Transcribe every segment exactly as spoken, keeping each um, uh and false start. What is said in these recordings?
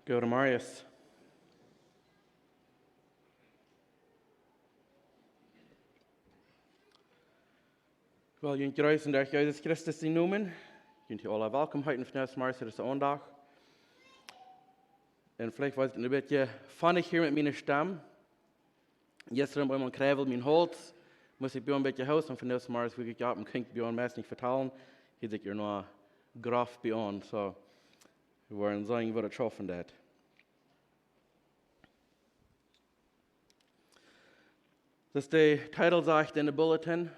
Go to Marius. Well, junt jreessen derch Jesus Christus sienen Nomen. Junt hia aula welkom heeten vondoag, Marius, dit es de Aundacht. Un veleicht woa ekj een bät funny hia met miene Stemm. Jistren bie mien Kjrebbel, mien Hauls, must ekj bie een bät hoosten, un vondoag Marius, woo ekj opp een Kink bie een meist nich vetalen, hia sitt ekj noch groff bie een. So, wie woaren seenen, woo daut schaufen deit. Daut de Titel sajcht en de Bulletin.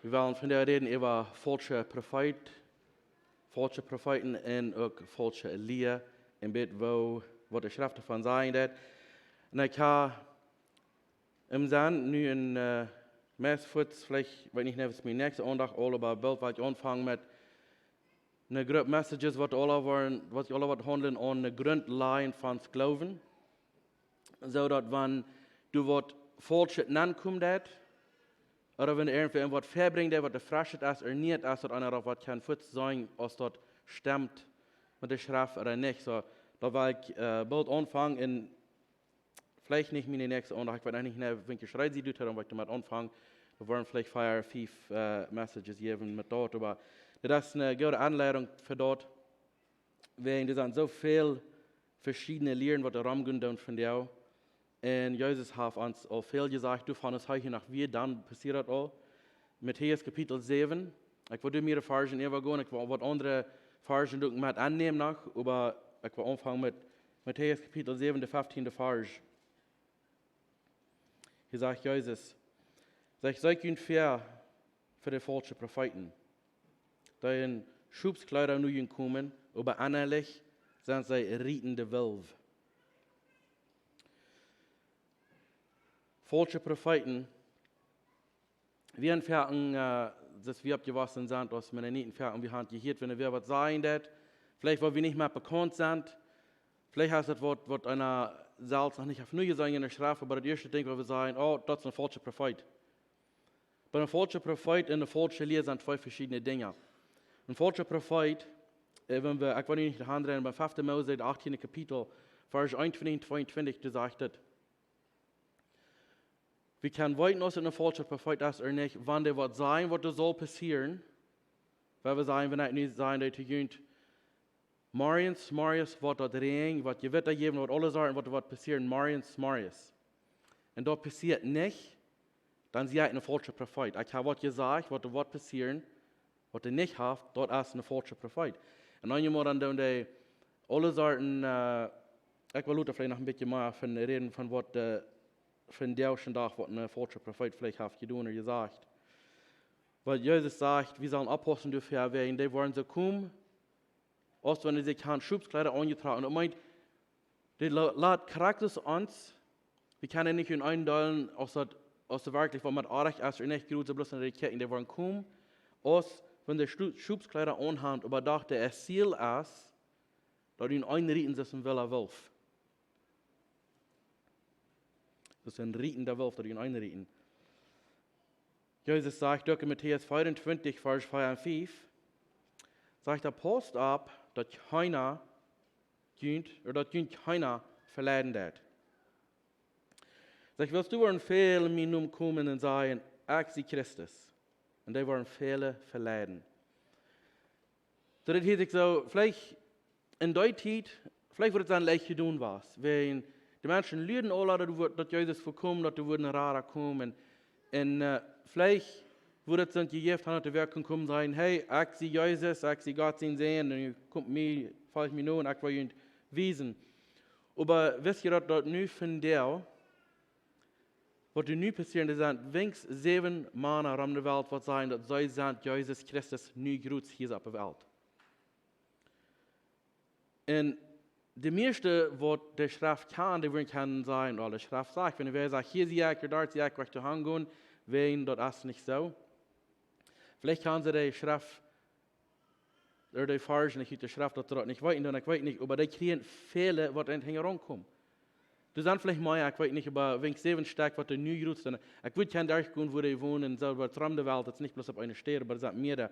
Wie wellen vondoag räden äwa faulsche Profeet, faulsche Profeeten un uk faulsche Lia. Un bät woo, waut de Schreft doavon sajcht. Un ekj hab em Senn nu een, äh, meist fuaz, veleicht, weet nich, nefs mien näakjste Aundacht aul, oba boolt well ekj aunfangen met eene Grupp Messages, waut aula woaren, waut aula woaren haundlen aun de Grundlajen von Gloowen. Soo daut wan du waut Faulschet nenkomen deist, ooda wan irjentwäa waut vebrinjt, waut de Freschet es, ooda nich es, daut eena daut waut kaun fuaz seenen, aus daut stemt met de Schreft ooda nich. So, doa well ekj, äh, boolt aunfangen un veleicht nich miene näakjste Aundacht, ekj weet noch nich, nä, wan ekj schrei sie, dut, dan woa ekj doamet aunfangen. Doa woaren veleicht vea, fief, äh, Messages jäwen met daut, oba dit es eene goode Aunleidunk fa daut. Wäajen doa sent soo väl veschiedne Lieren, waut doa romgonen doonen vondoag. Un Jesus haft ons aul väl jesajcht, doavon es hee hia noch wada, dan passieet daut aul. Matäus Kapitel säwen. Ekj well doa mea Varzen äwagonen, ekj well waut aundre Varzen uk met aunnämen noch, oba ekj well aunfangen met Matäus Kapitel säwen, de feftiende Varsch. Hia sajcht Jesus, sajcht, seet junt väa fa de faulsche Profeeten, dee en Schopskjleeda no junt komen, oba ennalich sent see rietende Wulf. Faulsche Profeeten, wie en Fäaken, äh, daut wie oppjewossen sent aus Mennoniten, Fäaken, wie haben jehieet, wan wäa waut sajen deed, veleicht wua wie nich mea bekaunt sent, veleicht es daut waut, waut eena selfst noch nich haft nu jeseenen en de Schreft, oba daut ieeschte Dinkj, waut wie sajen, oh, daut es een faulscha Profeet. Bie een faulscha Profeet un eene faulsche Lia sent twee veschiedne Dinja. Een faulscha Profeet, äh, wan wie, ekj well nu nich de Haunt räden, bie fefte Mose, daut achttieende Kapitel, Varsch eenuntwintich un tweeuntwintich, doa sajcht et, wie kjennen weeten, aus et een faulscha Profeet es ooda nich, wan dee waut sajen, waut doa saul passieren, wan wie sajen, wan ekj nu sajen deed to junt, morjens, morjens woat daut räajnen, woat Jewitta jäwen, woat aules sajen, waut, waut passieren, morjens, morjens. Un daut passieet nich, dan sie ekj een faulscha Profeet. Ekj hab waut jesajcht, waut, waut passieren, waut hee nich haft, daut es een faulscha Profeet. Un dan jemol dan doonen dee aule Sorten, äh, ekj well lota veleicht noch een bät mea von räden von waut, äh, vondoag dän Dach waut een faulscha Profeet veleicht haft jedonen ooda jesajcht. Waut Jesus sajcht, wie sellen oppaussen doafäa, wäajen dee woaren soo komen, aus wan see sikj haben Schopskjleeda aunjetrocken. Daut meent, dee la-, lat krakjt soo ons, wie kjennen nich en eendeelen, aus daut, aus daut werkjlich waut met oajch es, ooda nich, jrod soo bloos en de Kjäakj, dee woaren komen, aus wan see Schu-, Schopskjleeda aunhaben, oba doch daut Ziel es, daut dee eenen rieten, soo aus een willa Wulf. Daut es een rietenda Wulf, daut dee eenen rieten. Jesus sajcht uk en Matäus vieauntwintich, Varsch vea un fief, sajcht hee, pausst opp, daut kjeena junt, ooda daut junt kjeena veleiden deit. Sajcht, wiels doa woaren väle en mienen Nomen komen un sajen, ekj sie Christus. Un dee woaren väle veleiden. Soo daut hieet sikj soo, veleicht en dee Tiet, veleicht wudd et dan leicht jedonen woaren. Wäajen de Menschen luaden aula, daut woat, daut Jesus wudd komen, daut doa wudd een Rada komen. Un, äh, veleicht wudd et dan jejäft haben, daut wäa kunn komen sajen, hey, ekj sie Jesus, ekj sie Gott sien Sän, un jie komen mie, folcht mie no un ekj well junt wiesen. Oba wist jie daut, daut nu vondoag, waut doa nu passieren, doa sent weens säwen Mana rom de Welt, waut sajen, daut see sent Jesus Christus nu jrod hia opp de Welt. Un de mieeschte, waut de Schreft kjanen, dee wudden kjennen sajen, oh, de Schreft sajcht, wan wäa sajcht, hia sie ekj, doa sie ekj, woa ekj doa han gonen, wäajen daut es nich soo. Veleicht kjanen see de Schreft, ooda de Varschen nich ut de Schreft, daut see daut nich weeten, dan ekj weet nich, oba dee kjrieen väle, waut en hinjaraun komen. Doa sent veleicht mea, ekj weet nich, oba weens säwen Stekj, waut doa nu jrod sent. Ekj weet kjeen derchgonen, wua dee wonen, un soo, oba rom de Welt, daut es nich bloos opp eene Städ, oba daut sent mea.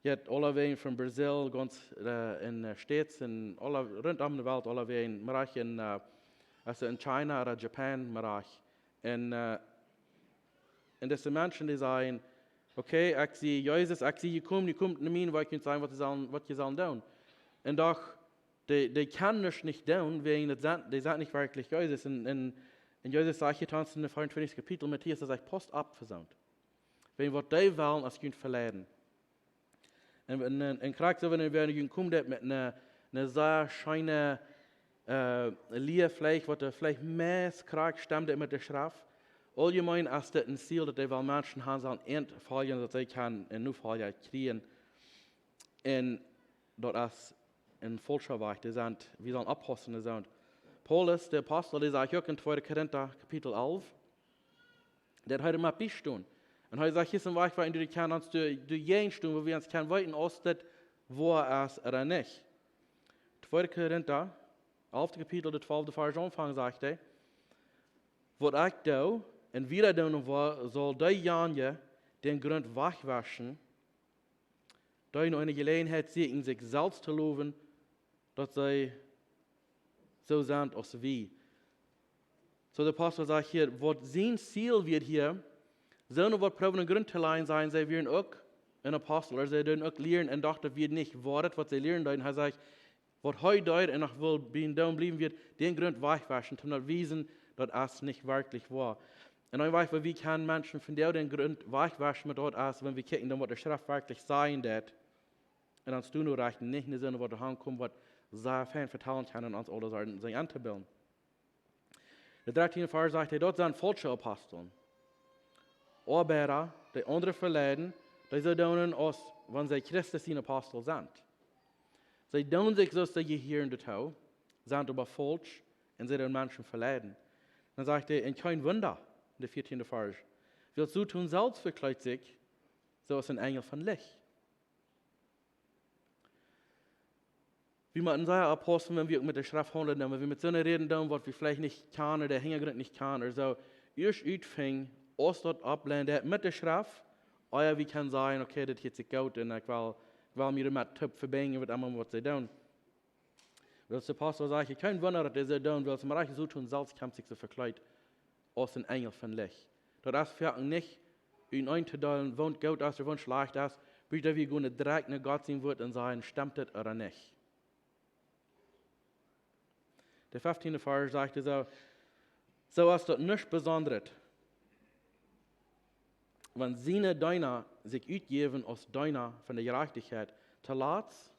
Jeit aulawäajen von Brasil, gaunz, äh, en, äh, States, en aula, runtom de Welt, aulawäajen, mau rajcht en, äh, aus en China ooda Japan, mau rajcht. En, äh, en dise Menschen, dee sajen: "Okay, ekj sie Jesus, ekj sie jekomen, jie komen no mie, waut ekj junt saj, waut jie sellen, waut jie sellen doonen." En doch, dee, dee kjennen nuscht nich doonen, wäajen daut sent, dee sent nich werkjlich Jesus. En, en, en Jesus sajcht hia tonst en daut veeauntwintichste Kapitel, Matäus, daut sajcht: "Paust opp fa soont." Wäajen waut dee wellen, es junt veleiden. En, en, en, en krakjt soo, wan wie nu komen daut met eene, eene sea scheene, äh, Lia veleicht, waut veleicht meist krakjt stemt met de Schreft. Auljemeen es dit een Ziel, daut dee wellen Menschen haben sellen, ent foljen, daut see kjennen een Nofolja kjrieen. En daut es een faulscha Wajch, dee sent, wie sellen oppaussen, dee sent. Paulus, de Apostel, dee sajcht uk en tweede Korinta, Kapitel alf, daut hee doa mott biestonen. En hee sajcht, hia es een Wajch, wua wie kjennen ons doa, doa jäajenstonen, wua wie ons kjennen weeten, aus daut woa es ooda nich. Tweede Korinta, alfte Kapitel, de twalfte Varsch aunfangen, sajcht hee: "Waut ekj doo un wieda doonen woa, saul deejanje dän Grunt wajchwauschen, dee no eene Jeläajenheit sieekjen, sikj selfst to lowen, daut see soo sent aus wie." Soo de Apostel sajcht hia, waut sien Ziel wia hia, soone waut proowen een Grunt to lajen, sajen, see wieren uk een Apostel, ooda see deeden uk lieren en dochten, daut wia nich woa, waut see lieren deeden. Hee sajcht, waut hee deed un noch well bie doonen bliewen, wia dän Grunt wajchwauschen, om to wiesen, daut es nich werkjlich woa. En een Wajch, wua wie kjennen Menschen von dän Grunt wajchwauschen met daut es, wan wie kjikjen dan, waut de Schreft werkjlich sajen deit. En ons doano rechten, nich en de Senn, waut doa aunkomen, waut sea fein vetalen kjennen un ons aules aun sikj auntobillen. De dartieende Varsch sajcht hee, daut sent faulsche Apostel. Oabeida, dee aundre veleiden, dee soo doonen, aus wan see Christus sien Apostel sent. See doonen sikj soo aus see jehieren doatoo, sent oba faulsch un see doonen Menschen veleiden. Dan sajcht hee, un kjeen Wunda, de vieetiende Varsch, wiels Soton selfst vekjleet sikj soo aus een Enjel von Licht. Wie motten sea oppaussen, wan wie uk met de Schreft haundlen, wan wie met soone räden doonen, waut wie veleicht nich kjanen, ooda de Hinjagrunt nich kjanen, ooda soo. Ieescht utfinjen, aus daut opplenjt met de Schreft, ea wie kjennen sajen, okay, dit hieet sikj goot, un ekj well, ekj well mie doamet toop vebinjen, waut emma waut see doonen. Wiels de Apostel sajcht, kjeen Wunda, daut dee soo doonen, wiels mau rajcht Soton selfst kjemt sikj soo vekjleet aus een Enjel von Licht. Daut es fa ons nich en eentodeelen, waut goot es ooda waut schlajcht es, bat wie gonen direkt no Gott sien Wort un sajen, stemt dit ooda nich? De feftiende Varsch sajcht soo, soo es daut nuscht Besondret, wan siene Deena sikj utjäwen aus Deena von de Jerajchtichkjeit, toolatst,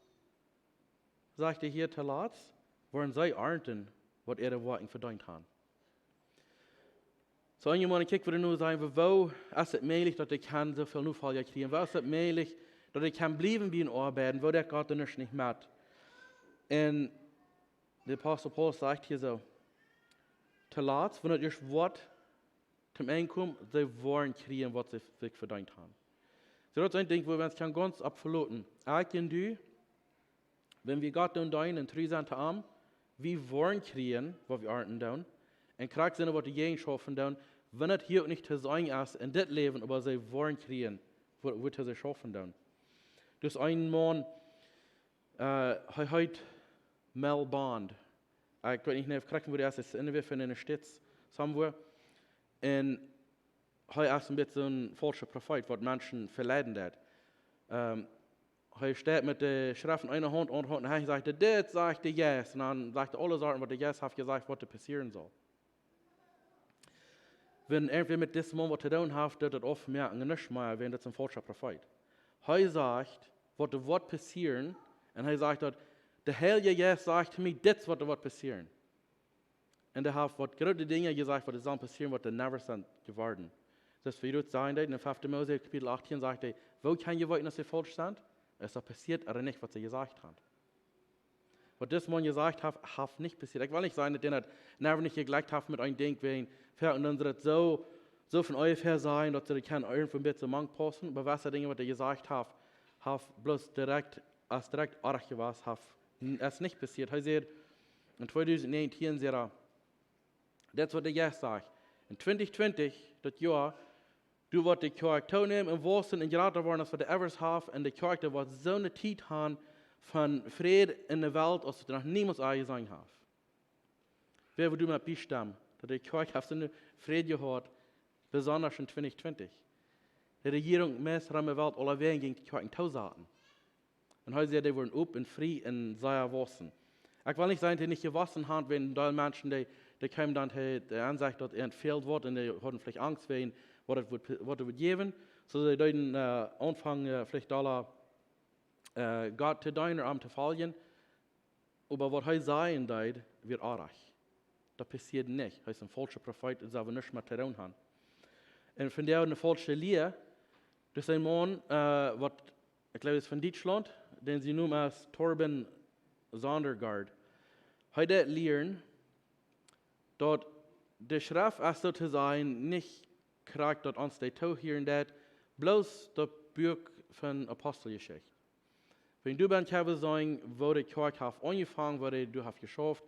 sajcht hee hia, toolatst woaren see arnten, waut äare Woakjen vedeent haben. Soo, een Maun kjikjt, woo nu sajen wie, woo es et mäajlich, daut ekj kaun soo väl Nofolja kjrieen? Woo es et mäajlich, daut ekj kaun bliewen bie am oabeiden, woo deit Gott doa nich met? Un de Apostel Paulus sajcht hia soo, toolatst, wan et ieescht woat toom Enj komen, see woaren kjrieen, waut see sikj vedeent haben. Soo, daut es een Dinkj, wua wie ons kjennen gaunz opp veloten. Ekj un du, wan wie Gott doonen deenen un tru sent to am, wie woaren kjrieen, waut wie arnten doonen. Un krakjt soo, waut de Jäajenschoften doonen, wan et hia uk nich to seenen es en dit Läwen, oba see woaren kjrieen, waut, waut see schaufen doonen. Dus een Maun, äh, hee heet Mel Bond. Äh, ekj weet nich, ea krakjt wua hee es, es en de Welt, en de States, somewhere. Un hee es een bät een faulscha Profeet, waut Menschen veleiden deit. Ähm, hee steit met de Schreft en eene Haunt, aundre Haunt, un hee sajcht, dit sajcht de Jeist. Un dan sajcht hee aule Sachen, waut de Jeist haft jesajcht, waut doa passieren saul. Wan irjentwäa met disen Maun waut to doonen haft, deit daut aufmoakjen, nich mea, wiels daut es een faulscha Profeet. Hee sajcht, waut doa woat passieren, un hee sajcht daut, de Heilje Jeist sajcht to mie, dit es waut doa woat passieren. Un hee haft waut groote Dinja jesajcht, waut doa sellen passieren, waut doa never sent jeworden. Soo aus wie daut sajen deeden, en fefte Mose, Kapitel achtieen, sajcht hee, woo kaun jie weeten, daut see faulsch sent? Es daut passieet ooda nich, waut see jesajcht haben? Waut dis Maun jesajcht haft, haft nich passieet. Ekj well nich sajen, daut hee daut never nich jejlikjt haft met een Dinkj, wäajen, fa, un dan es daut soo, soo von onjefäa sajen, daut see daut kjennen irjentwoo een bät mank paussen, oba waut dee Dinja, waut hee jesajcht haft, haft bloos direkt, es direkt oajch jewast, haft, n-, es nich passieet. Hee säd, en tweedusent näajentieen säd hee, daut es waut de Jeist sajcht. En twintich twintich, daut Joa, Doa woat de Kjoakj toonämen un wausen un jrata woaren aus waut dee ever haft. Un de Kjoakj, dee woat soone Tiet haben von Fräd en de Welt aus see noch niemols aunjeseenen haben. Wäa wudd doa met biestemmen, daut de Kjoakj haft soone Fräd jehaut, besonda en twintich twintich? De Rejierunk meist rom de Welt aulawäajen jinkj de Kjoakjen toosaten. Un hee säd, dee wudden op un frie un sea wausen. Ekj well nich sajen, daut dee nich jewossen haft, wan een Deel Menschen, dee, dee kjeemen dan to de Aunsecht, daut an fält waut, un dee hauden veleicht Angst wäajen waut et wudd, waut et wudd jäwen. Soo dee deeden, äh, aunfangen, äh, veleicht aula, äh, Gott to deenen, am to foljen. Oba waut hee sajen deed, wia orrajcht. Daut passieed nich. Hee es een faulscha Profeet un saul nuscht met to doonen haben. Un von doa eene faulsche Lia, daut es een Maun, äh, waut, ekj jleew, es von Dietschlaunt, dän see nomen aus Torben Sondergaard. Hee deed lieren, daut de Schreft es, soo to sajen, nich krakjt daut ons dee toohieren deit, bloos daut Buak von Aposteljeschicht. Wan du best, kjenn wie seenen, woo de Kjoakj haft aunjefongen, woo dee doa haft jeschauft.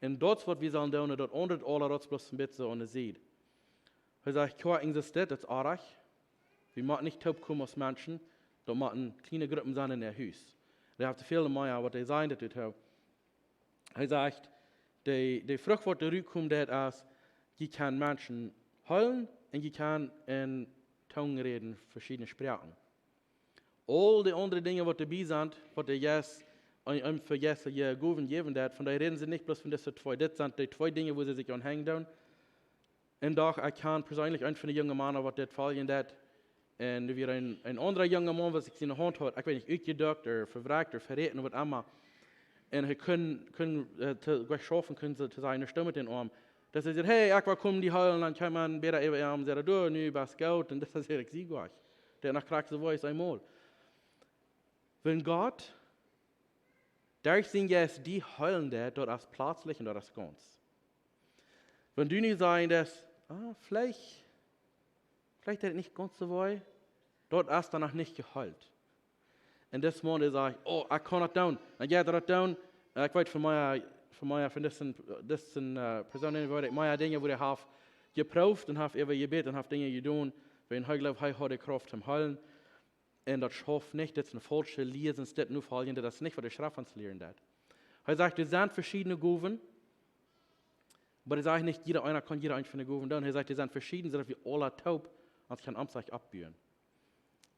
Un daut es waut wie sellen doonen, daut aundre aula, daut es bloos een bät aun de Sied. Hee sajcht, Kjoakj existieet, daut es orrajcht. Wie motten nich toopkomen aus Menschen, daut motten kjliene Gruppen sennen en äa Hus. Dee haft väl mea, waut dee sajen, daut doa. Hee sajcht, de, de Frucht, waut doa rutkomen deit, es, jie kjennen Menschen heelen un jie kjennen en Tungen räden, veschiedne Sproaken. Aul dee aundre Dinja, waut doabie sent, waut de Jeist, een, een fa Jeist, je Gowen jäwen deit, von dee räden see nich bloos von dise twee. Dit sent dee twee Dinja, wua see sikj aun henjen doonen. Un doch, ekj kjan perseenlich eenen von de junge Mana, waut dit foljen deit. Un doa wia een, een aundra junga Maun, waut sikj siene Haunt haud, ekj weet nich, utjedukt ooda vewrakt ooda veräten, waut emma. Un hee kunn, kunn, äh, to, jlikj schaufen, kunn see to sajen, ne Stemm met dän Oarm. Daut hee säd, hey, ekj well komen die heelen, dan kjeem een bäta äwa am, säd, du, nu best goot, un daut säd ekj, see jlikj. Dee noch krakjt soo wia aus eemol. Wan Gott derch sienen Jeist die heelen deit, daut es pletslich un daut es gaunz. Wan du nu sajen deist, ah, veleicht, veleicht deit et nich gaunz soo wee, daut es dan noch nich jeheelt. Un dis Maun, dee sajcht, oh, ekj kaun daut doonen. Dan jeit hee daut doonen. Un ekj weet von mea, von mea, von dise, dise, äh, Persoon, dee wort mea Dinja, wua hee haft jeprooft un haft äwa jebät un haft Dinja jedonen, wan hee jleeft, hee haud de Krauft toom heelen. Un daut schauft nich, daut es eene faulsche Lia, sent dit nu foljen, daut es nich, waut de Schreft ons lieren deit. Hee sajcht, doa sent veschiedne Gowen, oba hee sajcht nich, jieda eena kaun jieda eene von de Gowen doonen. Hee sajcht, doa sent veschiedne, soo daut wie aula toop ons kjennen Amtsrikj oppbuen.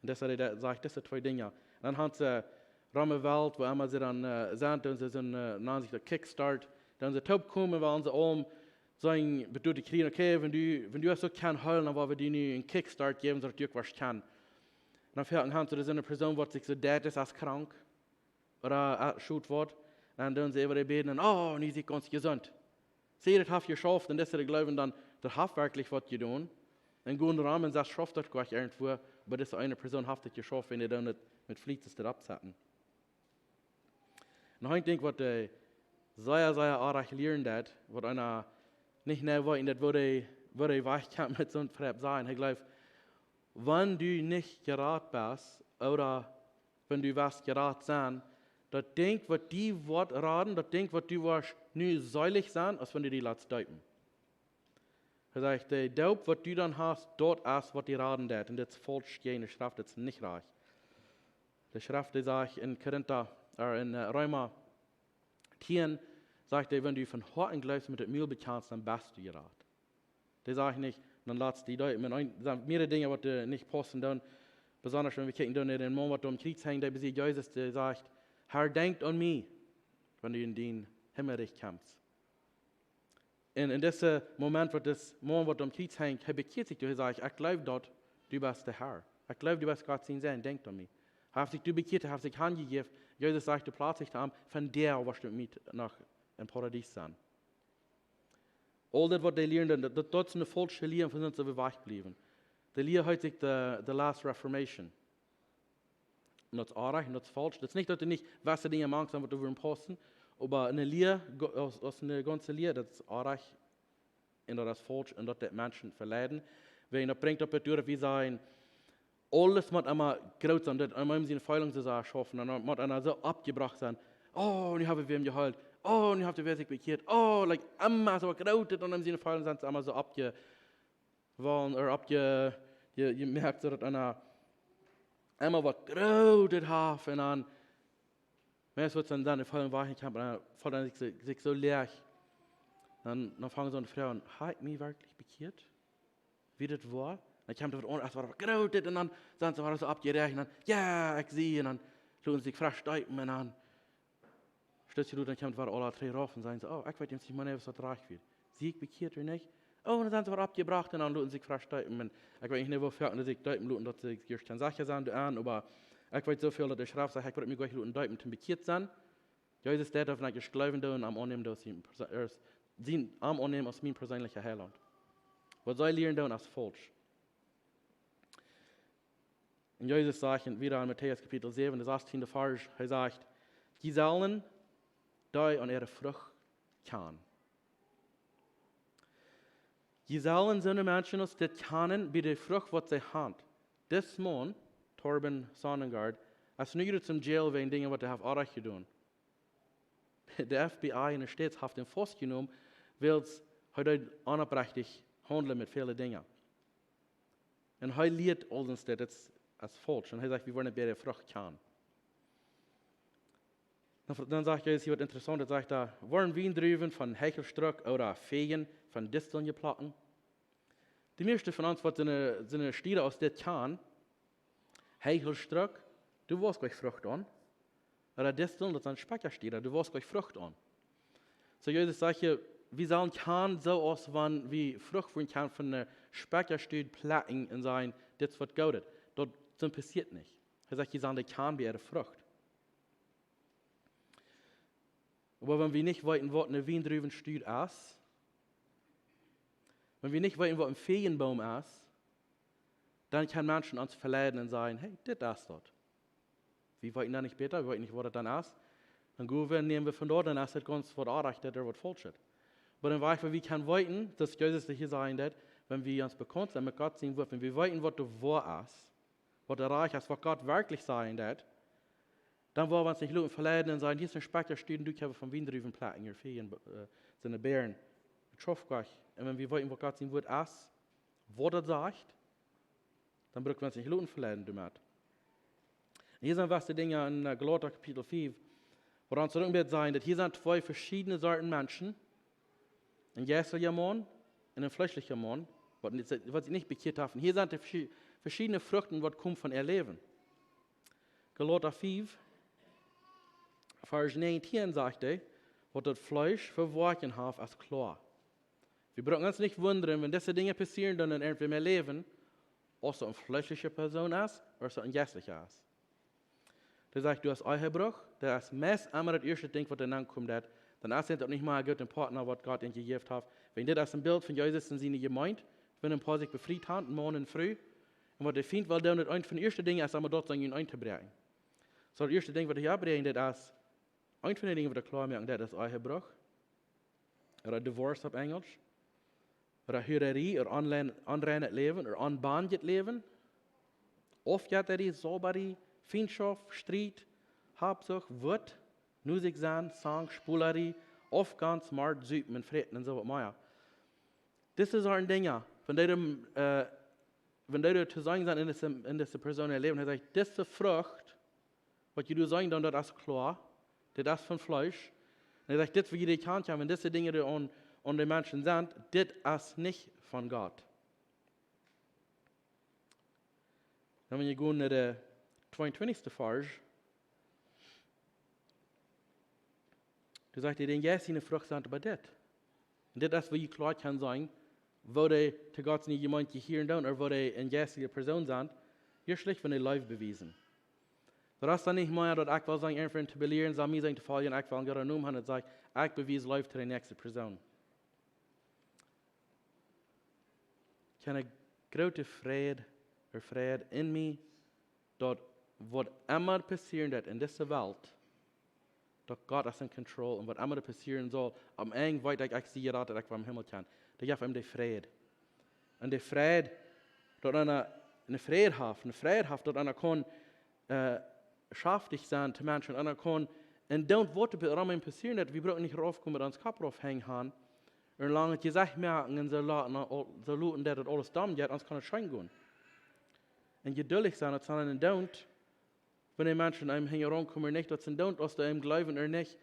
Un daut es, hee sajcht, dise twee Dinja. Un dan haben see, rom de Welt, wua emma see dan, äh, sent, doonen see soon, äh, nanen sikj daut Kickstart, doonen see toopkomen, wua see aula sent, bediet to kjrieen, okay, wan du, wan du daut soo kaust heelen, dan well wie die nu een Kickstart jäwen, soo daut du uk waut kaust. Un dan fält aun, doa es eene Persoon, waut sikj soo deed es aus krank, ooda, äh, schut woat. Un dan doonen see äwa dee bäden un, oh, nu es hee gaunz jesunt. See, daut haft jeschauft, un daut see jleewen dan, daut haft werkjlich waut jedonen. Un gonen rom un sajen, schauft daut jlikj irjentwua, oba dise eene Persoon haft et jeschauft, wan dee dan daut met Fliet es daut oppsetten. Un ekj denkj, waut dee sea, sea oajch lieren deit, waut eena nich nau weet, daut woo dee, woo dee wajchkjemt met soon Fräd sennen. Ekj jleew, wan du nich jerat best, ooda wan du woascht jerat sennen, daut Dinkj, waut die woat raden, daut Dinkj, waut du woascht nu seelich sennen, es wan du die latst deepen. Hee sajcht, de Doop, waut du dan hast, daut es, waut die raden deit. Un dit es faulsch, jäajen de Schreft, dit es nich rajcht. De Schreft, dee sajcht en Korinta, äh, en, äh, Reema tieen, sajcht hee, wan du von Hoaten jleefst un met daut Mul bekjanst, dan best du jerat. Dee sajcht nich, dan latst die deepen. Un een, doa sent mearere Dinja, waut, äh, nich paussen dan, besonda wan wie kjikjen dan no dän Maun, waut doa aum Kjriez henjt, dee besied Jesus, dee sajcht, Herr, denkj aun mie, wan du en dien Himmelrikj kjemst. Un en dise Moment, waut dis Maun, waut aum Kjriez henjt, hee bekjieet sikj, hee sajcht, ekj jleew daut, du best de Herr. Ekj jleew, du best Gott sien Sän, denkj aun mie. Hee haft sikj bekjieet, hee haft sikj hanjejäft. Jesus sajcht pletslich to am, vondoag woascht du met mie noch em Paradies sennen. Aul dit, waut dee lieren, daut, daut, daut es eene faulsche Lia, von dee sent wie wajchjebliewen. De Lia heet sikj de, de Last Reformation. Un daut es oajch un daut es faulsch. Daut es nich, daut doa nich waut Dinja mank sent, waut doa wudden paussen. Oba eene Lia, go-, aus, aus eene gaunze Lia, daut es oajch un daut es faulsch un daut deit Menschen veleiden. Wäajen daut brinjt opp daut doa, daut wie sajen, aules mott emma groot sennen, daut eena siene Feelings soo sea schaufen. Un daut mott eena soo oppjebrocht sennen. Oh, nu hab wie wäm jeheelt. Oh, nu haft wäa sikj bekjieet. Oh, like, emma soo groot, daut eena siene Feelings sent emma soo oppje-, wellen, ooda oppje-, Je, je moakt soo daut eena emma waut Grootet haft un dan, meist woat dan, dan de Feeling wajch un kjemt, dan feelt eena sikj soo, sikj soo leeg. Dan, dan fangen see aun to froagen: "Hab ekj mie werkjlich bekjieet? Wia dit woa?" Dan kjemt waut aun, aus waut Grootet, un dan sent see wada soo oppjerajcht, un dan: "Jo, ekj sie," un dan loten see sikj fresch deepen, un dan stoot see doa, dan kjemt wada aula dree rauf un sajen see: "Oh, ekj weet nich mea, waut daut rajcht wia. Sie ekj bekjieet ooda nich?" Oh, un dan sent see wada oppjebrocht un dan loten see sikj fresch deepen. Un ekj weet nich, woo foaken see sikj deepen loten, daut see sikj ieescht kjennen secha sennen doaraun, oba ekj weet soo väl, daut de Schreft sajcht, ekj bruk mie nich loten deepen toom bekjieet sennen. Jesus deed daut, wan ekj ieescht jleewen doo un am aunnämen doo aus mien Perso-, aus sien, am aunnämen aus mien perseenlicha Heilaunt. Waut see lieren doonen es faulsch. Un Jesus sajcht wieda en Matäus Kapitel säwen, de sastieende Varsch, hee sajcht: "Jie sellen dee aun äare Frucht kjanen." Jie sellen soone Menschen aus dit kjanen bie de Frucht, waut see haben. Dis Maun, Torben Sonnengaard, es nu jrod em Jail wäajen Dinja, waut hee haft orrajcht jedonen. De F B I en de States haft am faustjenomen, wiels hee deed onopprechtich haundlen met väle Dinja. Un hee lieet aul ons daut, daut es faulsch. Un hee sajcht, wie woaren bie de Frucht kjanen. Dan, dan sajcht Jesus hia waut Interessauntet, sajcht hee: "Woaren Wiendruwen von Heichelstruck ooda Fäajen von Disteln jeplekjt?" De mieeschte von ons, waut sent, sent Stieda aus dit kjanen, Heichelstruck, du woascht nich Frucht aun. Ooda Disteln, daut sent Spekjastieda, du woascht nich Frucht aun. Soo Jesus sajcht hia, wie sellen kjanen soo aus wan wie Frucht von kjanen von de Spekjastieed plekjen un sajen: "Dit es waut Goodet." Daut, daut passieet nich. Hee sajcht, jie sellen dee kjanen bie äare Frucht. Oba wan wie nich weeten, waut eene Wiendruwestied es, wan wie nich weeten, waut een Fäajenboom es, dan kjennen Menschen ons veleiden un sajen: "Hey, dit es daut." Wie weeten dan nich bäta, wie weeten nich, waut daut dan es. Dan gonen wie, nämen wie von doa, dan es daut gaunz waut orrajcht, daut es waut faulsch. Oba een Wajch, woo wie kjennen weeten, daut Jesus hia sajen deed, wan wie ons bekaunt sent met Gott sien Wort, wan wie weeten, waut de Woarheit es, waut de Rajcht es, waut Gott werkjlich sajen deed, dan woa wie ons nich loten veleiden un sajen: "Hia es een Spekjastied, du kjenst von Wiendruwen plekjen, hia Fäajen, äh, sent Beeren." Daut schauft nich. Un wan wie weeten, waut Gott sien Wort es, waut daut sajcht, dan bruck wie ons nich loten veleiden doamet. Un hia sent waut Dinja en, äh, Galata Kapitel fief, wua ons uk woat sajen, daut hia sent twee veschiedne Sorten Menschen, een jeistlicha Maun un een fleeschlicha Maun, waut nich, waut sikj nich bekjieet haft. Un hia sent de veschi-, veschiedne Fruchten, waut komen von äa Läwen. Galata fief, Varsch näajentieen sajcht hee, waut daut Fleesch fa Woakjen haft, es kloa. Wie brucken ons nich wundren, wan dise Dinja passieren, dan en irjentwäm sien Läwen, aus daut eene fleeschliche Persoon es, ooda aus daut eene jeistliche es. Dee sajcht, du hast Ehebruch, daut es meist emma daut ieeschte Dinkj, waut doa aunkomt, daut, dan es daut nich mea een gooda Partner, waut Gott an jejäft haft. Wan dit es een Bilt von Jesus un siene Jemeent, wan een poa sikj befriet haben, Maun un Fru, un waut de Fient well doonen, daut eent von de ieeschte Dinja es, om daut Dinj auntobräakjen. Soo, daut ieeschte Dinkj, waut hee oppbrinjt, daut es, eent von de Dinja, waut hee kloa moakt, daut es Ehebruch, ooda Divorce opp Enjlisch, ooda Hurarie, ooda onrein-, onreinet Läwen, ooda onbendjet Läwen, Aufjettarie, Zaubarie, Fientschoft, Striet, Habsucht, Wut, nusich sennen, Zank, Spolarie, Aufgonst, Mort, Supen un Fräten un soo waut mea. Dit sent Dinja, wan dee, äh, wan dee to seenen sent en dise, en dise Persoon äa Läwen. Hee sajcht, dise Frucht, waut jie doa seenen, dan daut es kloa, dit es von Fleesch. Un hee sajcht, dit, waut jie kjanen, wan dise Dinja doa aun, aun de Menschen sent, dit es nich von Gott. Dan wan jie gonen no de tweeuntwintichste Varsch, doa sajcht hee, dän Jeist siene Frucht sent oba dit. Un dit es, woo jie kloa kjennen seenen, woo dee to Gott siene Jemeent jehieren doonen, ooda woo dee eene jeistelje Persoon sent, jie schlicht, wan dee Leew bewiesen. Daut es dan nich mea, daut ekj well sennen, irjentwäm to belieren, soo mie sennen to foljen, ekj well een gooden Nomen haben, daut sajcht, ekj bewies Leew to de näakjste Persoon. Ekj hab een grooten Fräd, een Fräd en mie, daut waut emma passieren woat en dise Welt, daut Gott es en control un waut emma passieren saul, aum Enj weet ekj, ekj sie jerat, daut ekj em Himmel kjeem. Daut jeft am dän Fräd. Un dän Fräd, daut eena een Fräd haft, een Fräd haft, daut eena kaun, äh, schaftich sennen to Menschen, eena kaun, un daut waut doa rom am passieren, daut wie brucken nich raufkomen met ons Kopp rauf hangen haben, un lang daut Jesecht moaken un soo loten, soo loten, daut daut aules domm jeit, ons kaun et scheen gonen. Un jeduldich sennen, daut sennen een Doonen, wan de Menschen eenem hinjaraun komen ooda nich, daut es een Doonen, aus dee eenem jleewen ooda nich.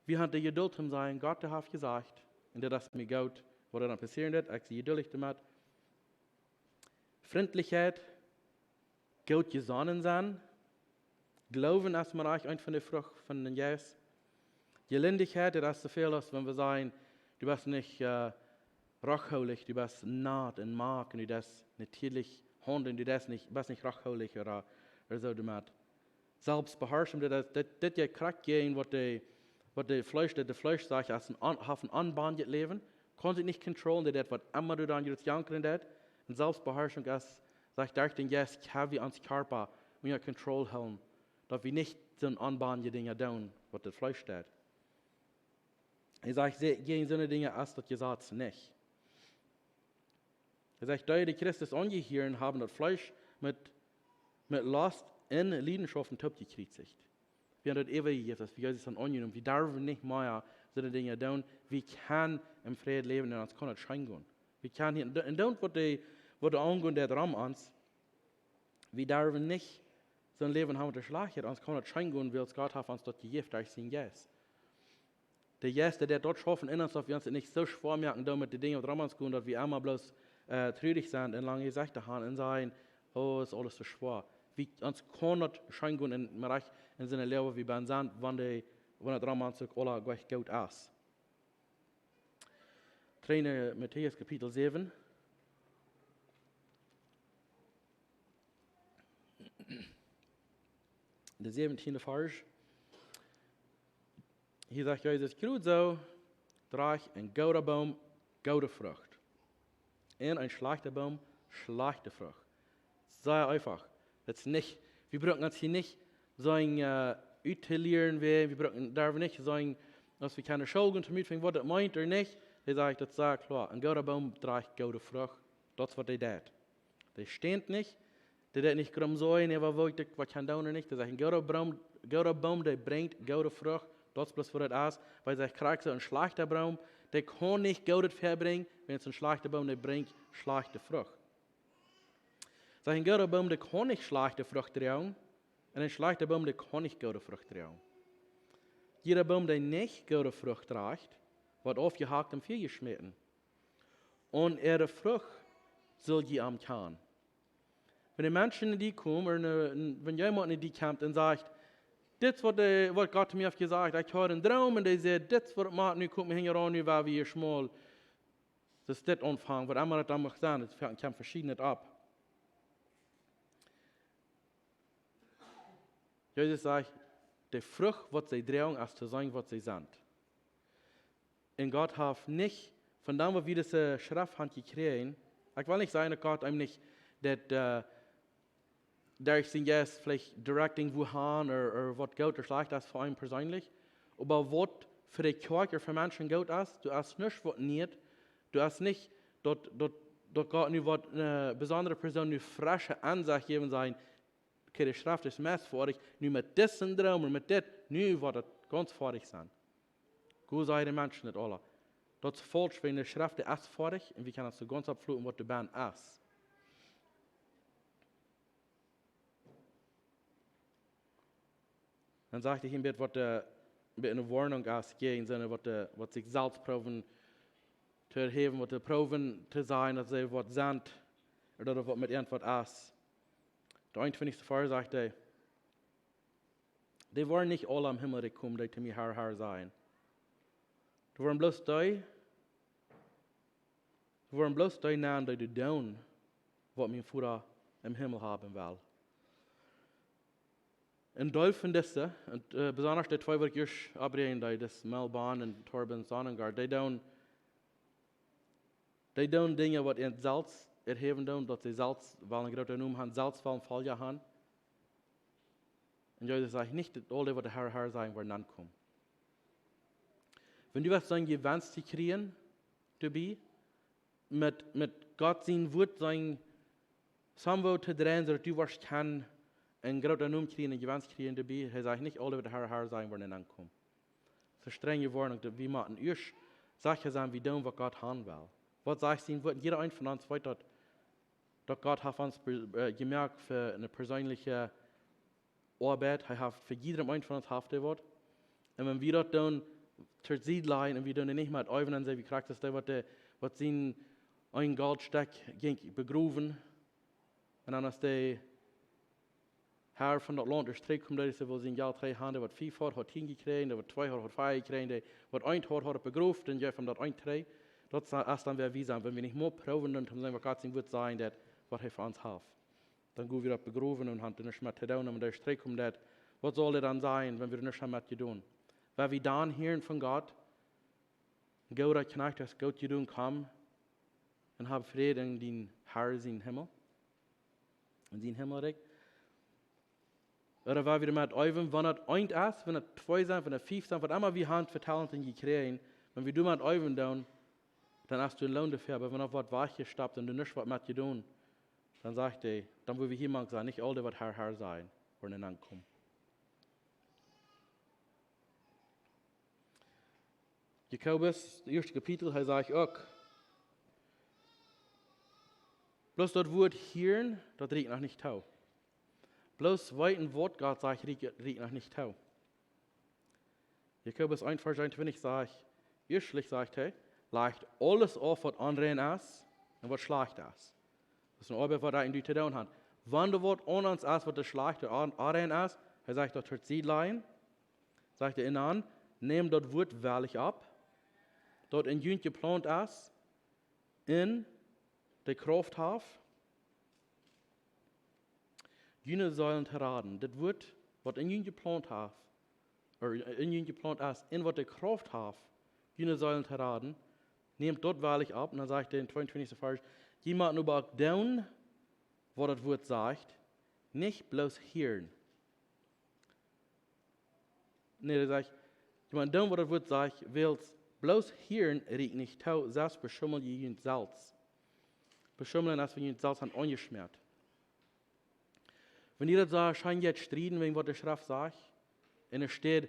Wie haben de Jeduld to sajen: Gott, dee haft jesajcht, un daut es mie goot, waut dan passieren woat, ekj sie jeduldich doamet. Frintlichkjeit, goot jesonnen sennen. Gloowen es mau rajcht eent von de Frucht von dän Jeist. Jelindichkjeit, daut es soo väl aus wan wie sajen: Du best nich, äh, rochhoolich, du best nat un mak un du deist natieedlich haundlen, du deist nich, best nich rochhoolich ooda, ooda soo doamet. Selfstbeharschunk, daut, daut, daut jeit krakjt jäajen waut de, waut de Fleesch, daut de Fleesch sajcht, aus een on-, haft een onbendjet Läwen, kaun sikj nich controllen, daut deit waut emma du dan jrod jankren deit. Un Selfstbeharschunk es, sajcht, derch dän Jeist kjenn wie ons Kjarpa unja Kontroll hoolen, daut wie nich soone onbendje Dinja doonen, waut daut Fleesch deit. Hee sajcht, see-, jäajen soone Dinja es daut Jesaz nich. Hee sajcht, dee, dee Christus aunjehieren, haben daut Fleesch met, met Lost un Leidenschaften toopjekjriezicht. Wie haben daut äwajejäft, aus wie Jesus haben aunjenomen. Wie derwen nich mea soone Dinja doonen. Wie kjennen em Fräd läwen un ons kaun daut scheen gonen. Wie kjennen hia, un doont waut dee, waut dee aungonen deit rom ons. Wie derwen nich soon Läwen haben, waut schlajcht es. Ons kaun daut scheen gonen, wiels Gott haft ons daut jejäft derch sienen Jeist. De Jeist, dee deit daut schaufen en ons, daut wie ons nich soo schwoa moaken doonen met de Dinja, waut rom ons gonen, daut wie emma bloos, äh, trurich sent un lang Jesecha haben un sajen: Oh, es aules soo schwoa. Wie, ons kaun daut scheen gonen un mau rajcht en sien Läwen, wie bie sent, wan dee, wan daut rom ons uk aula goot, goot es. Trigj no Matäus Kapitel säwen. De säwentieende Varsch. Hia sajcht Jesus: Krakjt soo drajcht een gooda Boom goode Frucht un een schlajchta Boom schlajchte Frucht. Sea eefach. Daut es nich, wie brucken ons hia nich soo, äh, uttolieren, wie, wie brucken, derwen nich soo, aus wie kjennen School gonen, toom utfinjen, waut daut meent ooda nich. Hee sajcht daut sea kloa: Een gooda Boom drajcht goode Frucht. Daut es waut hee deit. Dee stänt nich, dee deit nich krumm sennen, äwa waut ekj, waut ekj kaun doonen ooda nich. Dee sajcht: Een gooda Boom, gooda Boom, dee brinjt goode Frucht. Daut es bloos waut daut es. Wiels hee sajcht krakjt soo, een schlajchta Boom, dee kaun nich goodet väabrinjen, wiels een schlajchta Boom, dee brinjt schlajchte Frucht. Sajcht: Een gooda Boom, dee kaun nich schlajchte Frucht droagen, un een schlajchta Boom, dee kaun nich goode Frucht droagen. Jieda Boom, dee nich goode Frucht droacht, woat aufjehakt un väajeschmäten. Aun äare Frucht sull jie an kjanen. Wan de Menschen no die komen, ooda ne, ne, wan jemaunt no die kjemt un sajcht: Dit es waut de, waut Gott to mie haft jesajcht. Ekj haud een Droom un dee säd: Dit es waut et moakt, nu kjemt mie hinjaraun, nu woa wie hia schmoll. Daut es dit aunfangen, waut emma daut dan mach sennen, et kjemt veschiednet opp. Jesus sajcht, de Frucht, waut see droagen, es to sennen, waut see sent. Un Gott haft nich, von dan, waut wie dise Schreft haben jekjräajen, ekj well nich sajen, daut Gott eenem nich daut, äh, derch sienen Jeist veleicht directing, wua han, ooda, ooda waut goot ooda schlajcht es fa eenem perseenlich. Oba waut fa de Kjoakj ooda fa Menschen goot es, du hast nuscht waut nich, du hast nich daut, daut, daut Gott nu woat eene besondre Persoon nu fresche Aunsecht jäwen, sajen: Okay, de Schreft es meist foadich, nu met disen Droom un met dit, nu woat et gaunz foadich sennen. Woo sajen de Menschen daut aula? Daut es faulsch, wiels de Schreft es foadich un wie kjennen ons gaunz oppfluten, waut doa bennen es. Dan sajcht hee een bät waut de, een bät eene Woarnunk es jäajen soone, waut de, waut sikj selfst proowen to erhäwen, waut de proowen to sajen, daut see waut sent, ooda daut waut met an waut es. De eenuntwintichste Varsch sajcht hee: Dee woaren nich aula em Himmelrikj komen, dee to mie Herr, Herr sajen. Dee woaren bloos dee, dee woaren bloos dee nanen, dee doonen, waut mien Voda em Himmel haben well. Een Deel von dise, un, äh, besonda de twee, waut ekj ieescht oppräakjen deed, daut es Mel Bond un Thorben Sonnengaard, dee doonen, dee doonen Dinja, waut an selfst erhäwen doonen, daut see selfst wellen een grooten Nomen haben, selfst wellen Folja haben. Un Jesus sajcht nich, daut aul dee, waut Herr, Herr sajen, woaren nenkomen. Wan du waut soo een Jewenst to kjrieen, doabie, met, met Gott sien Wuat soo een Sambo to dreien, soo daut du woascht kjennen een grooten Nomen kjrieen, een Jewenst kjrieen doabie. Hee sajcht nich, aul dee, waut Herr, Herr sajen, woaren nenkomen. Daut es eene strenje Woarnunk, daut wie motten ieescht secha sennen, wie doonen, waut Gott haben well. Waut sajcht sien Wuat? Jieda eena von ons weet daut. daut Gott haft ons be- äh, jemoakt fa eene perseenelje Oabeit. Hee haft fa jiedrem eenen von ons haft hee waut. Un wan wie daut dan tosied lajen un wie doonen nich met äwen, dan sent wie krakjt aus dee waut, dee waut sien een Goldstekj jinkj begrowen. Un dan aus de Har von daut Launt es trigjkomen, dee es woll sien Jelt trigj han, dee waut fief haud, haud tieen jekjräajen, dee waut twee haud, haud fiew jekjräajen, dee waut eent haud, haud et begroft un jeef am daut eent trigj. Daut es dan wäa wie sent, wan wie nich mea proowen doonen, om to seenen waut Gott sien Wuat sajcht, daut waut hee fa ons haft. Dan go wie daut begrowen un han doa nuscht met to doonen, un wan dee es trigjkomen, daut, waut saul hee dan sajen, wan wie doa nuscht han met jedonen? Wan wie dan hieren von Gott, gooda Kjnajcht, hast goot jedonen, komm un hab Fräd en dien Har sien Himmel, en sien Himmelrikj. Ooda wan wie doamet äwen, wan daut eent es, wan daut twee sent, wan daut fief sent, waut emma wie han fa Talenten jekjräajen, wan wie doamet äwen doonen, dan hast du een Loon doafäa. Oba wan daut woat wajchjestoppt un du nuscht waut met jedonen, dan sajcht hee, dan woa wie hia mank sennen, nich aul dee waut Har, Har sajen, woaren enenkomen. Jakobus, daut ieeschte Kapitel, hee sajcht uk: Bloos daut Wuat hieren, daut rieekjt noch nich too. Bloos weeten waut Gott sajcht, rieekjt, rieekjt noch nich too. Jakobus eent Varsch eenuntwintich sajcht, ieeschtlich sajcht hee, lajcht aules auf waut onrein es un waut schlajcht es. Daut es eene Oabeit waut wie nu to doonen han. Wan doa waut aun ons es waut schlajcht un on- onrein es, hee sajcht daut tosied lajen, sajcht hee, un dan nämt daut Wuat wellich opp, daut en junt jeplaunt es, un de Krauft haft, june Seelen to raden. Daut Wuat waut en junt jeplaunt haft, ooda en junt jeplaunt es, un waut de Krauft haft, june Seelen to raden, nämt daut wellich opp. Un dan sajcht hee em tweeuntwintjichsten Varsch: Jie motten oba uk doonen waut daut Wuat sajcht, nich bloos hieren. Nä, hee sajcht, jie motten doonen waut daut Wuat sajcht, wiels bloos hieren rieekjt nich too, selfst beschummel jie junt selfst. Beschummeln es, wan jie junt selfst han aunjeschmäat. Wan jie daut soo scheen jeit strieden wäajen waut de Schreft sajcht, enne Städ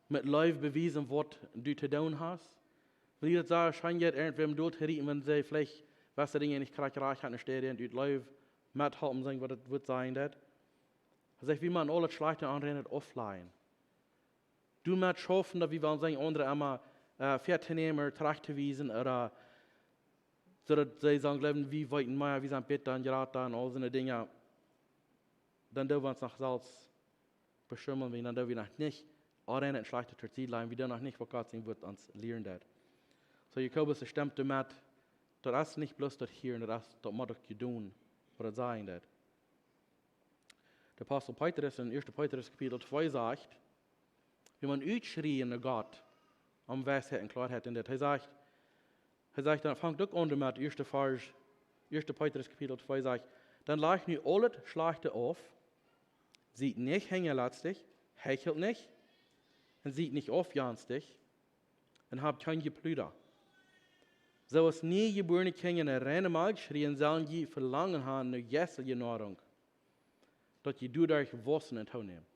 met Leew bewiesen waut du to doonen hast. Wan jie daut soo scheen jeit irjentwäm dol to rieten, wan see veleicht, waut see Dinja nich krakjt rajcht han, enne Städ irjent ut Leew methalpen sennen waut daut Wuat sajen deit. Hee sajcht, wie motten aul daut Schlajchte un Onreine auflajen. Doamet schaufen, daut wie wellen sennen, aundre emma, äh, väatonnämen ooda trajcht to wiesen, ooda soo daut see sellen jleewen, wie weeten mea, wie sent bäta un jrata un aul soone Dinja. Dan doo wie ons noch selfst beschummeln, wie dan doo wie noch nich onrein un schlajcht tosied lajen, wie doo noch nich waut Gott sien Wuat ons lieren deit. Soo, Jakobus, hee stemt doamet, daut es nich bloos daut hieren, daut es, daut mott uk jedonen, waut daut sajen deit. De Apostel Petrus en ieeschte Petrus Kapitel twee sajcht, wie motten utschrieen no Gott om Weisheit un Kloarheit en dit. Hee sajcht, hee sajcht, dan fangt uk aun met ieeschte Varsch, ieeschte Petrus Kapitel twee sajcht, dan lajcht nu aul daut Schlajchte auf, siet nich hinjalestich, heichelt nich, un siet nich aufjonstich, un habt kjeen Jepluda. Soo aus niejebuarne Kjinja no reine Malkj schrieen, sellen jie Velangen han no jeistelje Noarunk, daut jie doaderch wausen un toonämen.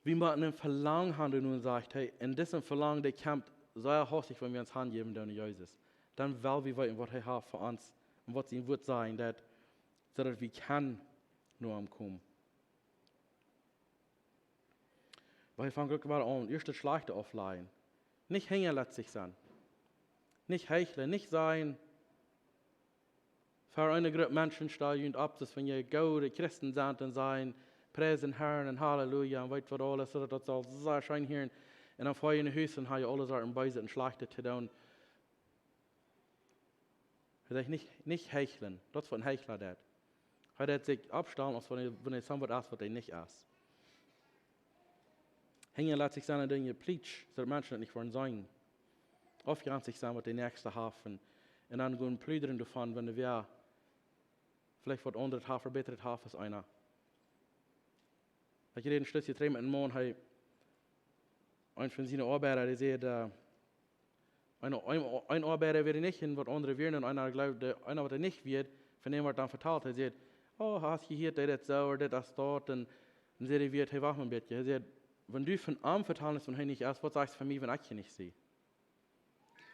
Wie motten een Velangen han, nu sajcht hee, un dit Velangen, daut kjemt sea haustich, wan wie ons hanjäwen doonen Jesus. Dan well wie weeten waut hee haft fa ons un waut sien Wuat sajen deit, soo daut wie kjennen no am komen. Oba hee fangt uk wada aun, ieescht daut Schlajchte auflajen. Nich hinjalestich sennen. Nich heichlen, nich sajen, ver eene Grupp Menschen stal jie opp, daut wan jie goode Christen sent un sajen, Pries dän Harn un Halleluja un weet waut aules, soo daut daut saul sea scheen hieren. Un dan foa jie no Hus un ha jie aule Sachen beeset un schlajchtet to doonen. Hee sajcht nich, nich heichlen. Daut es waut een Heichla deit. Hee deit sikj oppstalen, aus wan hee, wan hee soo waut es, waut hee nich es. Hinjalestich sennen en Dinja, plietsch, soo daut Menschen daut nich woaren seenen. Aufjenstich sennen, waut de Näakjste haft, un, un dan gonen pludren doavon, wan wäa veleicht waut aundret haft, ooda bätret haft aus eena. Ekj räd een Stootje trigj met een Maun, hee, eent von siene Oabeida, dee säd, äh, een, een, een Oabeida wia nich un waut aundre wieren, un eena jleewd, eena waut hee nich wia, von däm wort dan vetalt. Hee säd: "Oh, hast jehieet, dit, dit, soo, dit, daut, daut." Un, un säd hee wada: "Hey, wacht mol een bät." Hee säd: "Wan du von am vetalen deist, wan hee nich es, waut sajchst du von mie, wan ekj hia nich sie?"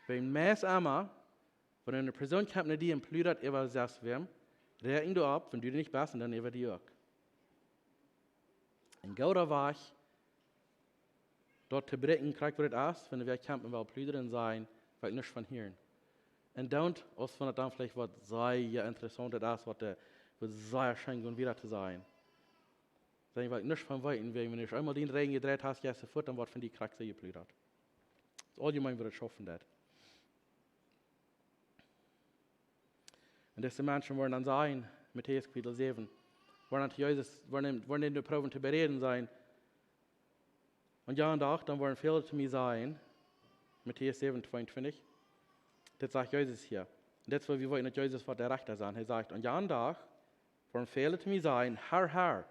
Wiels meist emma, Wan eene Persoon kjemt no die un pludat äwa sest wäm, räakjen du opp, wan du doa nich best, un dan äwa die uk. Een gooda Wajch, daut to bräakjen, krakjt woo daut es, wan wäa kjemt un well pludren un sajen, well ekj nuscht von hieren. Un don't, aus wan et dan veleicht waut sea interessauntet es, waut de, waut sea scheen goot wieda to sajen. Sajen, well ekj nuscht von weeten, wäajen wan du eemol dän Rigj jedreit hast, jeist du fuat, dan woat von die krakjt soo jepludat. Daut es auljemeen, woo daut schaufen deit. Un dise Menschen woaren dan sajen, Matäus Kapitel säwen, woaren dan to Jesus, woaren, woaren dän proowen to beräden, sajen, un jan Dach, dan woaren väle to mie sajen, Matäus säwen tweeuntwintich, dit sajcht Jesus hia. Un dit es, woo wie weeten, daut Jesus woat de Rechta sennen. Hee sajcht, un jan Dach woaren väle to mie sajen, Herr, Herr,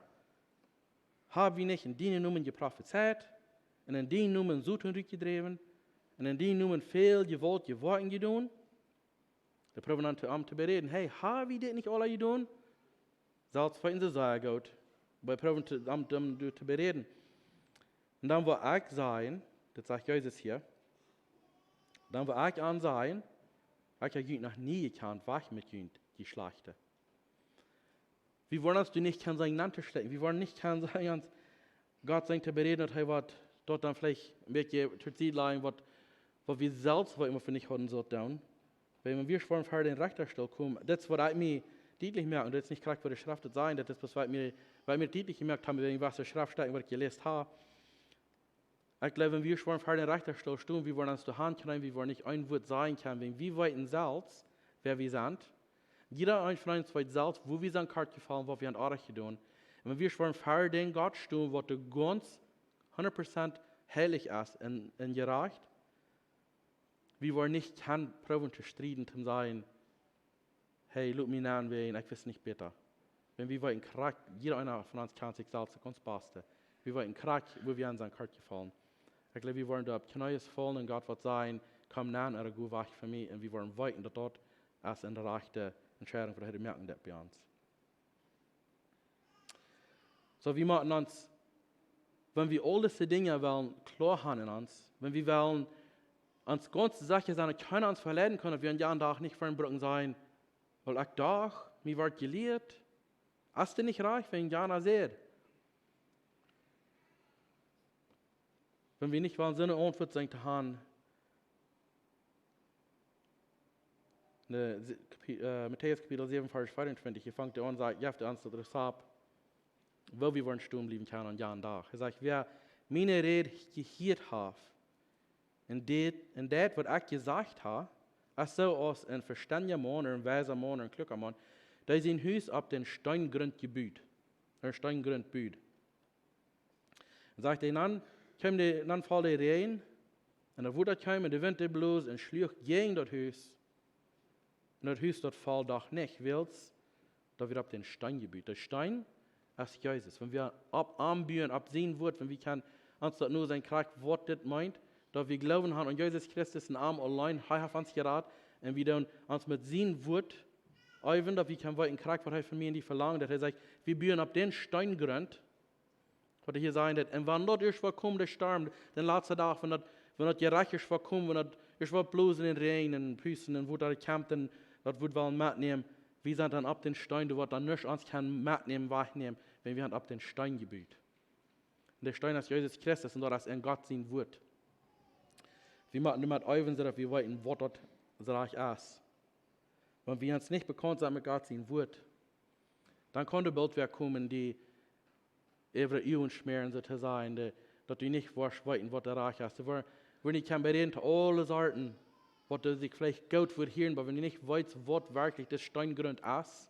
hab wie nich en dienen Nomen jeprofezeit, un en dienen Nomen Soton rutjedräwen, un en dienen Nomen väl jewaultje Woakjen jedonen? Dee proowen dan to, am to beräden, hey, hab wie dit nich aula jedonen? Selfst weeten see sea goot, oba dee proowen to, am, am doa to beräden. Un dan woa ekj sajen, dit sajcht Jesus hia, dan woa ekj an sajen, ekj hab junt noch nie jekjant, wajch met junt, jie Schlajchte. Wie woaren ons doa nich kjennen sennen, nenn to schlikjen. Wie woaren nich kjennen sennen, ons Gott sennen to beräden, daut hee woat daut dan veleicht een bät to Sied lajen, waut, waut wie selfst, waut wie veleicht hauden sult doonen. Wan wie woaren ver dän Rechtastool komen, daut es, waut ekj mie dietlich moak, un daut es nich krakjt, waut de Schreft daut sajcht, daut es bloos, waut mie, waut mie dietlich jemoakt haft, wan ekj waut de Schreft steit, waut ekj jeläst hab. Ekj jleew, wan wie woaren ver dän Rechtastool stonen, wie woaren ons doa han kjrieen, wie woaren nich een Wuat sajen kjennen, wan wie weeten selfst, wäa wie sent. Jieda eena von ons weet selfst, wua wie sent kort jefaulen, waut wie aun Orrajcht jedonen. Un wan wie woaren ver dän Gott stonen, waut de gaunz hundat Prozent heilich es un, un jerajcht, wie woaren nich kjennen proowen to strieden, to sajen, hey, lot mie nenn, wäajen ekj wist nich bäta. Wan wie weeten krakjt, jieda eena von ons kjant sikj selfst daut gaunz baste. Wie weeten krakjt, wua wie aun sent kort jefaulen. Ekj jleew, wie woaren doa opp Kjnees faulen un Gott woat sajen, komm nenn, ooda go wajch von mie. Un wie woaren weeten, daut daut es eene rajchte Entscheidunk, waut hee moaken deit bie ons. Soo, wie motten ons, wan wie aul dise Dinja wellen kloa han en ons, wan wie wellen ons gaunz secha sennen, daut kjeena ons veleiden kaun, daut wie aun jan Dach nich vebrucken sennen, wiels ekj docht, mie wort jelieet, es daut nich rajcht, wan jana sajcht. Wan wie nich wellen soone Auntwuat sennen to han, de, Kapi-, äh, Matäus Kapitel säwen, Varsch veeauntwintich, hia fangt hee aun, sajcht, jeft ons daut Rezapt, woo wie woaren stonen bliewen kjennen aun jan Dach. Hee sajcht, wäa miene Räd jehieet haft, un deit, un deit, waut ekj jesajcht hab, es soo aus een vestendja Maun, een weisa Maun, een kluaka Maun, dee sien Hus opp dän Steengrund jebut, een Steengrund but. Un sajcht hee, dan kjeem de, dan foll de Räajen, un daut Wota kjeem, un de Wint dee bloos, un schluach jäajen daut Hus, un daut Hus daut foll doch nich, wiels daut wia opp dän Steen jebut. De Steen es Jesus. Wan wie opp am buen, opp sien Wuat, wan wie kjennen ons daut nu sennen, krakjt waut dit meent, daut wie Gloowen han aun Jesus Christus un am auleen, hee haft ons jerat, un wie doonen ons met sien Wuat eewen, daut wie kjennen weeten krakjt waut hee von mie un die velangt, daut hee sajcht, wie buen opp dän Steengrund, waut hee hia sajcht, daut, un wan daut ieescht woat komen, de Storm, dän latsten Dach, wan daut, wan daut jerajcht woat komen, wan daut ieescht woat blosen un räajnen un pusten un Wota kjemt un daut woat wellen metnämen, wie sent dan opp dän Steen, doa woat dan nuscht ons kjennen metnämen, wajchnämen, wan wie sent opp dän Steen jebut. Un de Steen es Jesus Christus un daut es en Gott sien Wuat. Wie motten doamet eewen, soo daut wie weeten, waut daut rajcht es. Wan wie ons nich bekaunt sent met Gott sien Wuat, dan kaun doa boolt wäa komen, dee äwa de Uagen schmäaren, soo to sajen, dee, daut du nich woascht weeten, waut doa rajcht es. Dee woaren, woaren die kjennen beräden to aule Sorten, waut doa sikj veleicht goot woat hieren, oba wan du nich weetst, waut werkjlich de Steengrund es,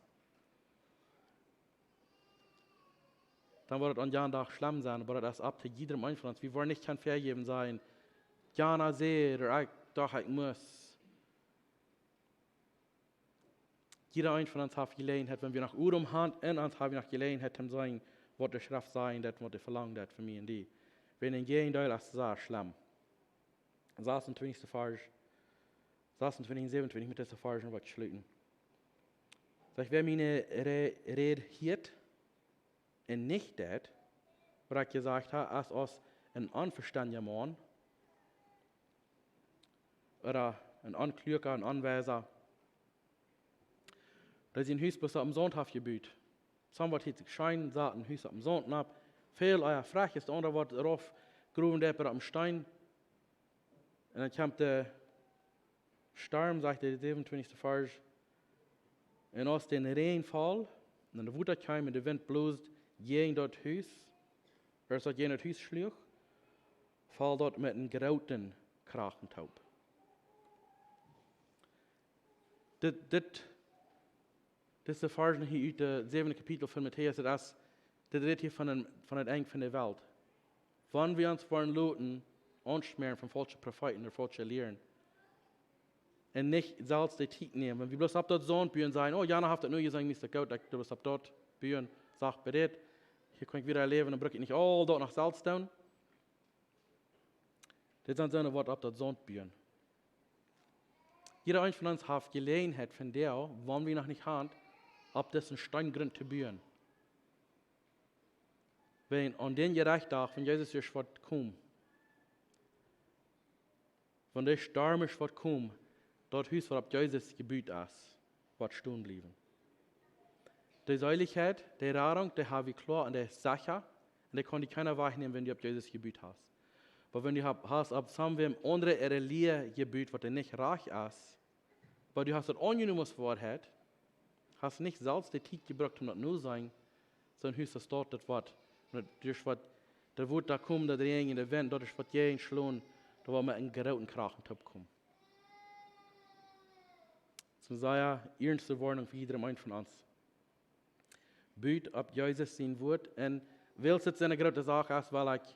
dan woat et aun jan Dach schlemm sennen, oba daut es opp to jiedrem eenen von ons. Wie woaren nich kjennen vejäwen sennen, jana sajcht, ooda ekj docht, ekj must. Jieda een von ons haft Jeläajenheit, wan wie noch Odem han, en ons hab wie noch Jeläajenheit, om sennen, waut de Schreft sajcht, daut waut hee velangt, daut von mie un die. Wan em Jäajendeel es, es daut schlemm. Sasuntwintichste Varsch, sasuntwintich un säwenuntwintich, met dise Varsch woa ekj schluten. Sajcht, wäa miene Rä-, Räd hieet un nich deit, waut ekj jesajcht hab, es aus een onvestendja Maun, ooda een onkluaka, een onweisa, Dee sien Hus bloos opp dän Saunt haft jebut. Saul woat hia sikj scheen saten, Hus opp dän Saunt nopp. Väl ea frajcht es de aundra, waut doaropp growen deit, opp dän Steen. Un dan kjemt de Storm, sajcht de säwenuntwintichste Varsch. Un aus de Räajen foll, un de Wota kjeem, un de Wint bloos jäajen daut Hus, aus daut jäajen daut Hus schluach, foll daut met eenen grooten Krach toop. Dit, dit, dise Varschen hia ut daut säwende Kapitel von Matäus, daut es, dit rät hia von een, von daut Enj von de Welt. Wan wie ons woaren loten aunschmäaren von faulsche Profeeten ooda faulsche Lieren. Un nich selfst de Tiet nämen. Wan wie bloos opp daut Saunt buen, sajen: "Oh, jana haft daut nu jesajcht, mie es daut goot, daut ekj bloos opp daut buen, sach bereit. Hia kaun ekj wieda läwen, dan bruck ekj nich aul daut noch selfst doonen." Dit sent soone, waut opp daut Saunt buen. Jieda eena von ons haft Jeläajenheit vondoag, wan wie noch nich haben, opp disen Steengrund to buen. Wan aun dän Jerecht Dach, wan Jesus ieescht woat komen, wan de Storm ieescht woat komen, daut Hus, waut opp Jesus jebut es, woat stonen bliewen. De Seelichkjeit, de Radunk, dee hab wie kloa un dee es secha. Un dee kaun die kjeena wajchnämen, wan du opp Jesus jebut hast. Oba wan du hab-, hast opp someone aundre äare Lia jebut, waut nich rajcht es, oba du hast daut aunjenomen aus Woarheit, hast nich selfst de Tiet jebrukt, om daut nu sennen, soon Hus es daut, daut woat, daut es waut, daut woat doa komen, daut Räajen, de Wint, daut es waut jäajen schlonen, daut woat met eenen grooten Krach toop komen. Daut es eene sea iernste Woarnunk fa jieda eena von ons. But opp Jesus sien Wuat. Un wiels et soone groote Sach es, well ekj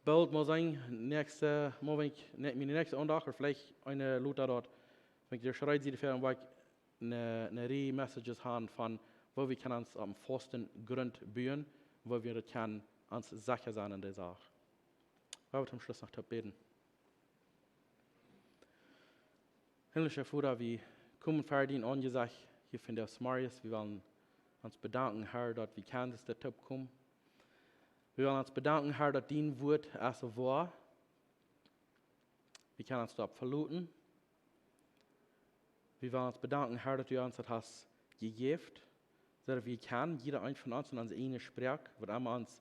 boolt mol sennen, näakjste, mol wan ekj, nä, miene näakjste Aundacht, ooda veleicht eene lota daut, wan ekj doa schreit, sie de Ferien, woa ekj eene, eene Rieej Messages haben von, woo wie kjennen ons opp eenen fausten Grunt buen, woo wie daut kjennen ons secha sennen en de Sach. Lot ons toom Schluss noch toop bäden. Himmlischa Voda, wie komen ver dien Aunjesecht hia vondoag zemorjes. Wie wellen ons bedanken, Herr, daut wie kjennen dit toop komen. Wie wellen ons bedanken, Herr, daut dien Wuat es woa. Wie kjennen ons doaropp veloten. Wie wellen ons bedanken, Herr, daut du ons daut hast jejäft, soo daut wie kjennen, jieda eena von ons en onse eejne Sproak, waut emma ons,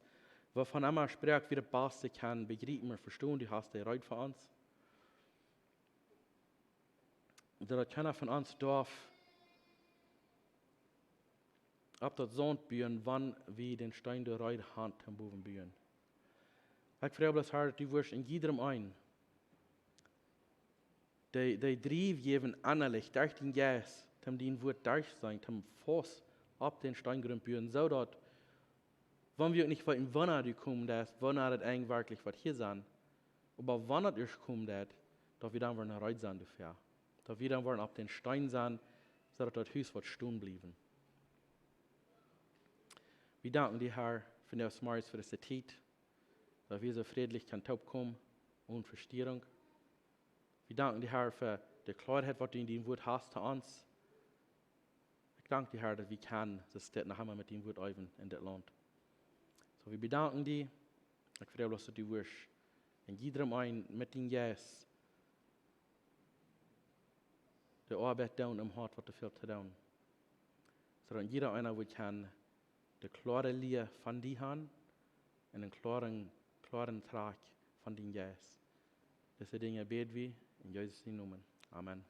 waut von emma Sproak wie daut baste kjennen bejriepen un vestonen, du hast dee reed fa ons. Soo daut kjeena von ons darf opp daut Saunt buen, wan wie dän Steen doa reed haben toom bowen buen. Ekj froag bloos, Herr, daut du wurscht en jiedrem eenen dee, dee Drift jäwen ennalich, derch dien Jeist, toom dien Wuat derchseenen, toom faust opp dän Steengrund buen, soo daut, wan wie uk nich weeten, wanea du komen deist, wanea daut Enj werkjlich woat hia sennen, oba wan daut ieescht komen deit, daut wie dan woaren reed sennen doafäa. Daut wie dan woaren opp dän Steen sennen, soo daut daut Hus woat stonen bliewen. Wie danken die, Herr, fa dise Morjes, fa dise Tiet, daut wie soo frädlich kjennen toop komen, one Vestierunk. Wie danken die, Herr, fa de Kloaheit, waut du en dien Wuat hast to ons. Ekj dank die, Herr, daut wie kjennen, soo steit noch emol met dien Wuat äwen en dit Launt. Soo, wie bedanken die. Ekj froag bloos, daut du wurscht en jiedrem eenen met dien Jeist de Oabeit doonen, em Hoat waut doa fält to doonen. Soo daut jieda eena wudd kjennen de kloare Lia von die haben un een kloaren, kloaren Trajcht von dien Jeist. Dise Dinja bäd wie en Jesus sien Nomen. Amen.